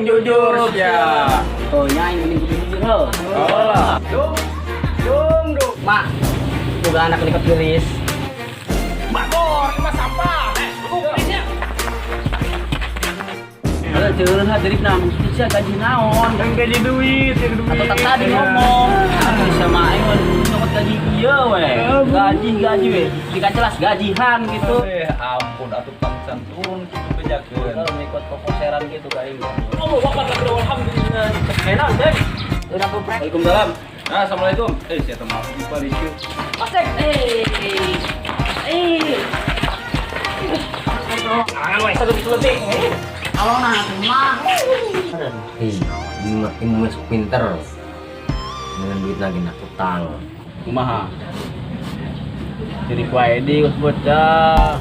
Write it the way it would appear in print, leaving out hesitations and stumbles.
Penting jujur ya. Oh, nya aing mending kudu jujur heuh. Oh. Dum. Dum, dum. Mak, boga anak nyokot geulis. Bagor, ini mah sampah. Eh, Heuh, ceuleuh jadi nah maksudnya gaji naon? Yang gaji duit, yang duit. Atau tak tadi ngomong. Atuh sama aing mah nyokot gaji ieu we. Gaji gaji we. Jika jelas gajihan gitu. Eh, ampun atuh pangsan turun kitu bejakeun. Kalau ngikut kokoseran gitu ka aing. Oh, wakat lagi alhamdulillah. Enak, Deng. Udah kuprek. Waalaikumsalam. Nah, assalamualaikum. Eh, siapa mau lupa di situ. Pasek. Eh. Eh. Jangan we, satu lebih. Kalau nah mah. Ih, ini masuk pinter. Dengan duit lagi nak utang. Kumaha? Jadi ku aing geus bocah.